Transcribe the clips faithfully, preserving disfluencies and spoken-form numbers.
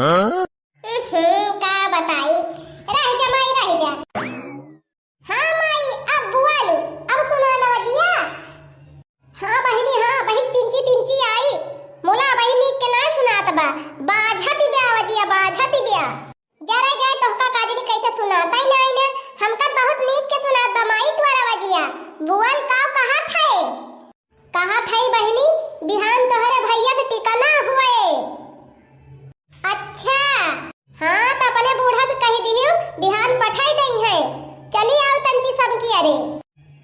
हम्म, का बताई, रह जा माई, रह जा। हाँ माई, अब बुआलू, अब सुना नवजिया। हाँ बहिनी, हाँ बहिन, तिंची तिंची आई। मुला बहिनी के ना सुनात बा, बाझा तिब्या अवजिया, बाझा तिब्या। जरा जाए तोहका काजनी कैसे सुनाता ही नाई ना, हमका बहुत नीक के सुनात बा माई तोहर अवजिया। बुआल काव कहा थे? कहा थे बहिनी, बिहान तोहरे भैया के टिकना हुए। अच्छा, हाँ, त अपने बूढ़ा से कहि दिहियो, बिहान पठाई दइहैं। चली आउ तंची सब की अरे।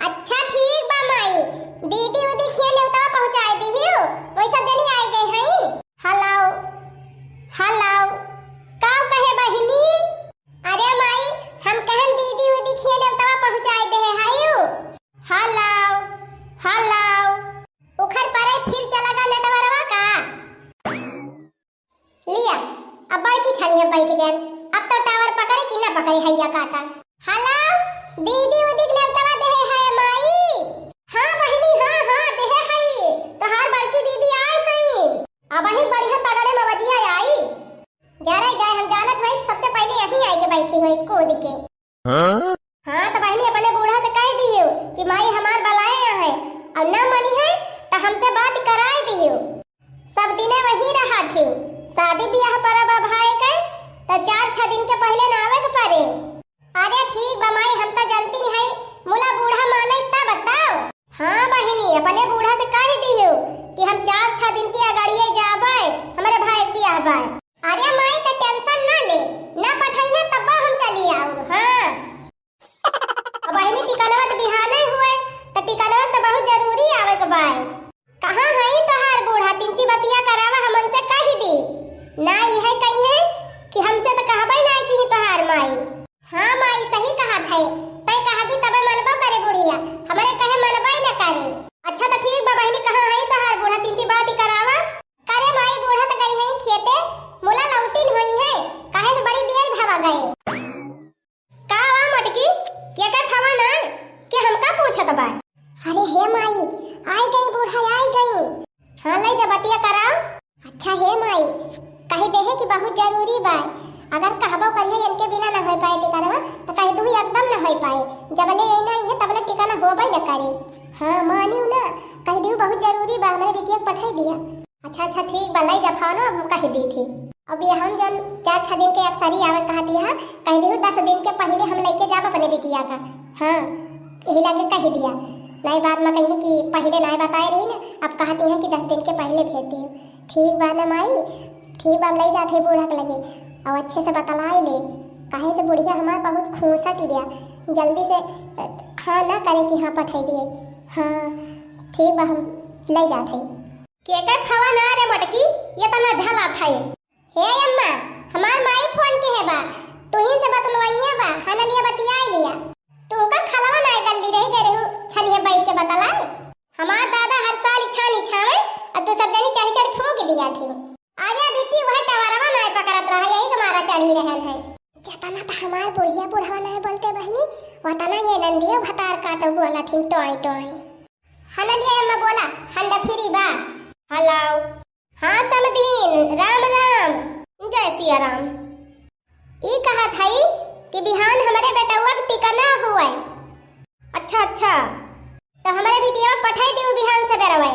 अच्छा, ठीक बा माई, दीदी उदी खिया नेवता पहुँचाए दिहियो, वही सब जनी आइ गए हैं। हेलो, हेलो, का कहे बहिनी? अरे माई, हम कहन दीदी उदी खिया नेवता पहुँचाए दे है, हायू। हेलो, हेलो, उखर परे फिर चला गा नेटवरवा का? लिया, अब बड़की थाली में बैठ गए। अब तो टावर पकड़े कि ना पकड़े, हैया काटा। हेलो, दीदी उदी के नेवतवा देहे है माई। हाँ बहिनी, हाँ, हाँ, देहे है। तोहार बड़की दीदी आए हैं। अब ही बढ़िया तगड़े में बजिया आई। जा रे जाए, हम जानत हई, सबसे पहले यहीं आए के बैठी हुई कूद के। हाँ? हाँ, तो बहिनी अपने बूढ़ा से कह दियो कि माई हमार बलाए है और ना मनी है तो हमसे बात कराए दियो। सब दिने वही रहा थियो, शादी ब्याह परब अब भाई के तो चार छह दिन के पहले ना आवे के पड़े। अरे ठीक बा माई, हम तो जानती नहीं है, मुला बूढ़ा माने तब बताओ। हाँ बहिनी, अपने बूढ़ा से कह दियो कि हम चार छह दिन के अगाड़िए जाबे, हमरे भाई के ब्याह बा। अरे माई, त टेंशन ना ले, ना पठइहे तब्बा हम चली आऊ। हाँ, अब बहिनी टिकनवा त बिहाने हुए, त टिकनवा त बहुत जरूरी आवे के बाय। कहाँ हई तोहार बूढ़ा? तिंची बतिया करावा, हमन से कहि दी। ना इहे कहिहे कि हमसे त कहबे ना कि ही तोहार माई। हाँ माई, सही कहत है, तै कहबी तबे मनबो करे बुढ़िया, हमरे कहे मनबे न करे। अच्छा त ठीक बा बहिनी, कहाँ हई तोहार बूढ़ा? तिंची बात करावा। करे माई, बूढ़ा त गई है खेते, मुला लौटिन होई है, काहे से बड़ी देर भवा गए। का वा मोटकी, के का खवा ना, के हमका पूछत बा? अरे हे माई, आई गई बूढ़ा, आई गई। हाँ, ले जा बतिया कराओ। अच्छा हे माई, कही दे है कि बहुत जरूरी बा, अगर कहबो करिए इनके बिना ना हो पाए टिकनवा, तो कह दू एकदम ना हो पाए, जबले ये ना ये तबले टिकना होबे न करे। हाँ मानियो ना, कह दू बहुत जरूरी बा, हमरे बिटिया के पठाई दिया। अच्छा, अच्छा, ठीक बा, लई जा फोन, अब हम कह दी थी। अब ये हम जन चार छह दिन के अक्सरी आवे कहती है, कह दी दस दिन के पहले हम लेके जाब अपने बिटिया का। हाँ, यही लगे कह दिया, नहीं बाद में कही कि पहले नहीं बताए रही ना, अब कहती है कि दस दिन के पहले भेज दी। ठीक बा ना माई, ठीक बा, हम लई जात है बूढ़ा के लगे, और अच्छे से बतलाई ले, काहे से बुढ़िया हमार बहुत खूंसा की बिया, जल्दी से, अ, हाँ ना करे कि हाँ पठाई दिए। हाँ, ठीक बा, हम लई जात है। केकर फोन आ रे मोटकी, ये तना झला था ये। हे अम्मा, हमार माई फोन के है बा, तुहिन से बतलवाइया बा, हनलिया बतियाई लिया। तू का खलवा ना गल्ली रही गए रहू, छनिया बैठ के बतला। हमार दादा हर साल छानी छावे, अब तू सब जनी चढ़ चढ़ फूंक दिया थी। आजा बिट्टी, वह टवरवा ना पकड़त रहा, यही तुम्हारा चढ़ी रहल है। जतना त हमार बुढ़िया बुढ़वा ना बोलते बहिनी, वतना ये नंदियो भतार काटो बोला थी टोय टोय। हनलिया अम्मा बोला, हंडा फ्री बा। हेलो। हाँ समधीन, राम राम। जय सिया राम। ई कहत हई कि बिहान हमरे बेटउआ के टिकना हुए। अच्छा, अच्छा। तो हमरे बिटिया के पठाई दियो बिहान से बेरवे।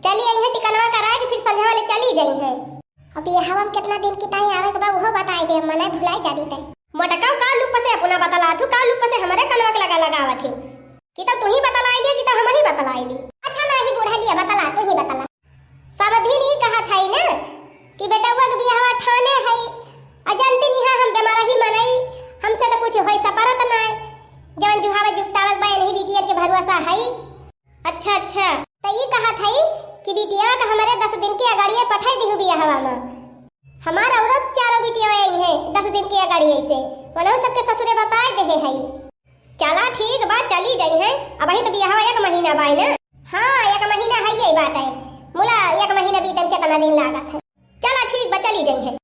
चली आई है टिकनवा कराए के, फिर संध्या वाले चली जाई है। अब ये हवा में कितना दिन की ताई आवे के बा, उहो बताई दे, मने भुलाई जाबी तै। मोटका का लुप से अपना बतला थू, का लुप से हमरे कनवा के लगा लगावत हूँ। कि तो तू ही बतलाई ले, कि तो हम ही बतलाई ली। अच्छा नाही बूढ़ा लिया बतला, तू ही बतला। समधिन ई कहत हई ना कि बेटउआ के बियाहवा ठाने हई, आ जानती नहीं है हम बेमार ही मनई, हमसे तो कुछ होई सपरत नाय, जवन जुहावे जुगतावे के बा नहीं बिटिया के भरोसा हई। अच्छा, अच्छा। तो ई कहत हई कि बिटिया के हमारे दस दिन के अगाड़िए पठाई दिहु बियाहवा में। हमार औरत चारों बिटिया आई है दस दिन के अगाड़िए से, वनहु सबके ससुरे बताए देहे हई। चला ठीक बा, चली जइहैं। अबहीं त बियाहवा एक महीना बाय ना। हाँ, एक महीना हइये बाटै। मुला एक महीना बीतन केतना दिन लागत है। चला ठीक बा, चली जइहैं।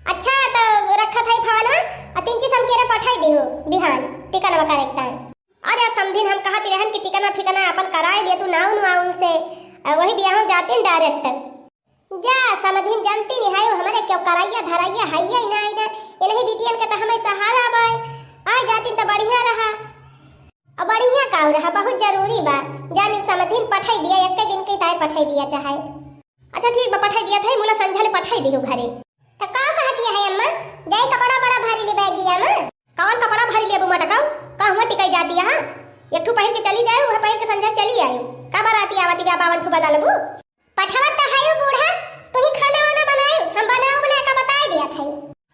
अच्छा, त रखत हई फोनवा, आ तिनची समकेरे पठाई दिहु बिहान, टिकनवा करेक्ट है। अरे समधिन, हम कहत रहन कि टिकना फिकना अपन कराए लिए तू नाउन वाउन से, आ वही बियाह में जातिन डायरेक्ट। जा, समधिन जनती निहायो, हमरे क्यों कराइया धराइया हइया ही ना, ही ना। इन्हीं बिटियन के त हमें सहारा बाय। आ जातिन त बढ़िया रहा। अब बढ़िया काउ रहा, बहुत जरूरी बा। जानी समधिन पठाई दिया, एक दिन के ताय पठाई दिया चाहे। अच्छा ठीक बा, पठाई दिया था, मुला संझा ले पठाई दियो घरे। त का कहतिया है अम्मा? जाई कपड़ा बड़ा भारी ले बैगिया में। कौन कपड़ा भारी लेबू मटकाऊ? का हुआ टिकाई जाती है? एक ठू पहिर के चली जाए, वह पहिर के संझा चली आए। का बाराती आवती बा, बावन ठू बदलबू? पठवत त हयू बूढ़ा, तू ही खाना वाना बनायू, हम बनाऊ बनाए का बताई दिया था।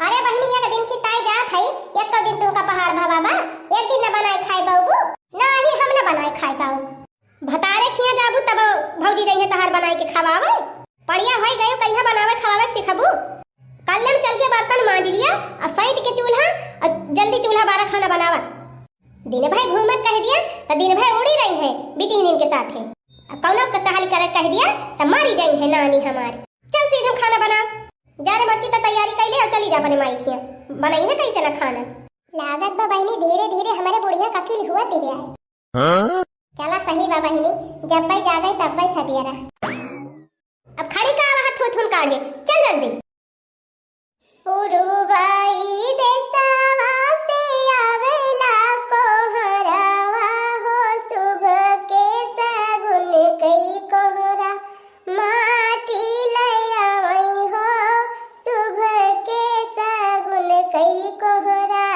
अरे बहिनी, एक दिन की ताई जात है, एक दिन तुमका पहाड़ भवा बा, एक दिन न बनाए खाए पाऊबू? नाही, हम न बनाए खाए पाऊ। भतारे खिया जाबू तब भौजी जइहे तहार बनाए के खवावे। पड़िया होई गयो, कहिया बनावे खवावे के सिखबू? कल्ले में चल के बर्तन मांज लिया, अब सैत के चूल्हा और जल्दी चूल्हा बारा खाना बनावा। दिन भर घूमत कह दिया, त दिन भर उड़ी रही है बिटिहनिन के साथे। अब कौनो कटहल करे कह दिया, त मारी जाई है नानी हमार। चल सीधे खाना बना। जा रे मटकी, त तैयारी कर ले और चली जा अपने माई खिया। बनाई है कैसे ना खाना। लागत बा बहिनी, धीरे धीरे हमारे बुढ़िया का अकिल हुआ तिबे आए। हाँ? चला सही बा बहिनी, जब भाई जागे तब भाई सबियरा। अब खड़ी का आवा थू थून काढ़े, चल जल्दी। पुरुबाई देसवा से आवेला कोहरावा हो, शुभ के सगुन कई कोहरा माटी ले आवई हो, शुभ के सगुन कई कोहरा।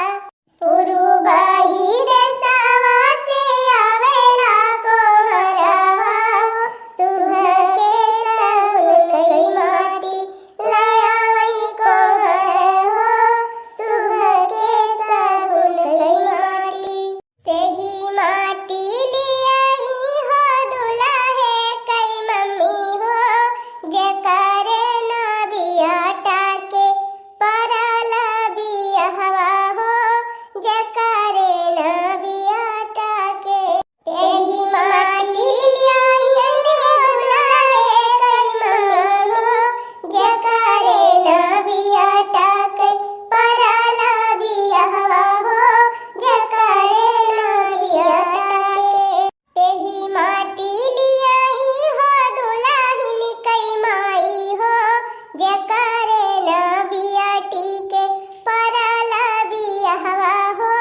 पुरुबाई देसवा से आवेला कोहरावा हो, शुभ के सगुन कई माटी ले आवई कोहर हो, शुभ के सगुन कई माटी। तेही माटी लियाई हो दुल्हे कई मम्मी हो, जेकरे ना बियाटा के परल बियहवा हो, जेकरे ना बियाटा के। तेही माटी लियाई हो दुल्हे कई मम्मी हो, जेकरे ना बियाटा के परल बियहवा हो, जेकरे ना बियाटा के। तेही माटी लियाई हो दुल्हिन कई माई हो, जेकरे ना बियाटी के परल बियहवा हो,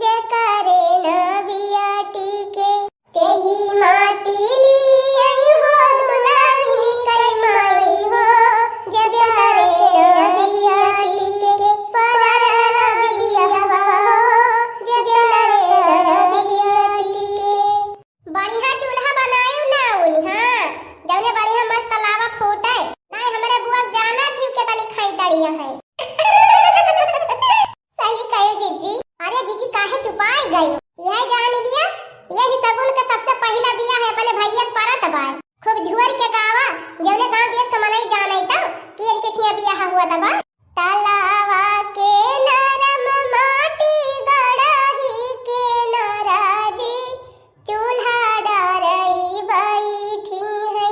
जेकरे ना बियाटी के। तेही माटी लियाई हो दुल्हिन कई माई हो, जेकरे ना बियाटी के परल बियहवा हो, जेकरे ना बियाटी के। बढ़िया चूल्हा बनायू ना उन्हा, जौने बढ़िया मस्त लावा फूटे। नाहीं हमरे बुआ के जाना थी के तनी खाई दड़िया है। सही कहे जिज्जी। अरे जिज्जी काहे चुपाई गई? यह जान लिया, यही सगुन के सबसे पहिला बियाह है अपने भैया के परत बा। खूब झुअर के गावा, जौने गाँव देश के मनई जाने त कि इनके खिया बियाह हुआ तबा। तलावा के नरम माटी गड़ही के नराजी, चूल्हा डारई बैठी है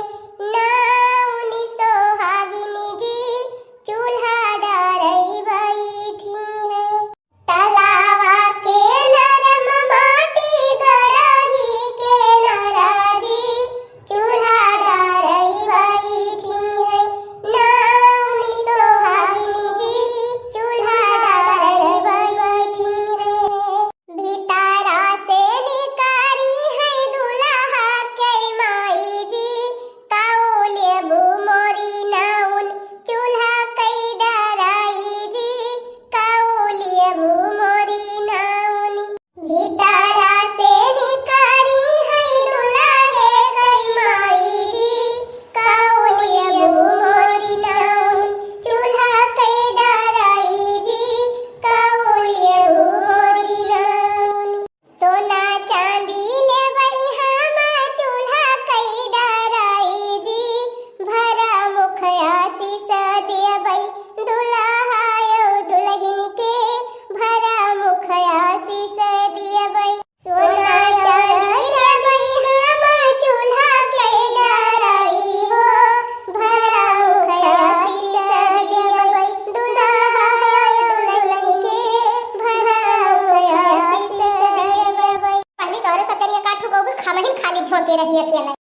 नाउन सोहागिन जी, चूल्हा डारई बैठी है। तलावा के नरम माटी गड़ही के नराजी, चूल्हा डारई बैठी है नाउन सोहागिन जी, चूल्हा डारई बैठी है। भीतरा से निकारी है दुल्हा के माई जी, काऊ लेबू मोरी नाउन, चूल्हा कई डराई जी, काऊ लेबू मोरी नाउन। भीतरा से निकारी है दुल्हे कई माई जी, काऊ लेबू मोरी नाउन, चूल्हा कई डराई जी, काऊ लेबू मोरी नाउन। सोना चांदी लेबई हम चूल्हा कई डराई जी, भरा मुख आशीष देबई दुल्हा अउ दुल्हिन के, भरा मुख आशीष देबई। सोना चांदी लेबई हम चूल्हा कई डराई हो, भरा मुख आशीष देबई दुल्हा अउ दुल्हिन के, भरा मुख आशीष देबई। बहिनी, तोहरे सब जनिया का ठुकउबू, हमहिन खाली झोंके रही अकेले।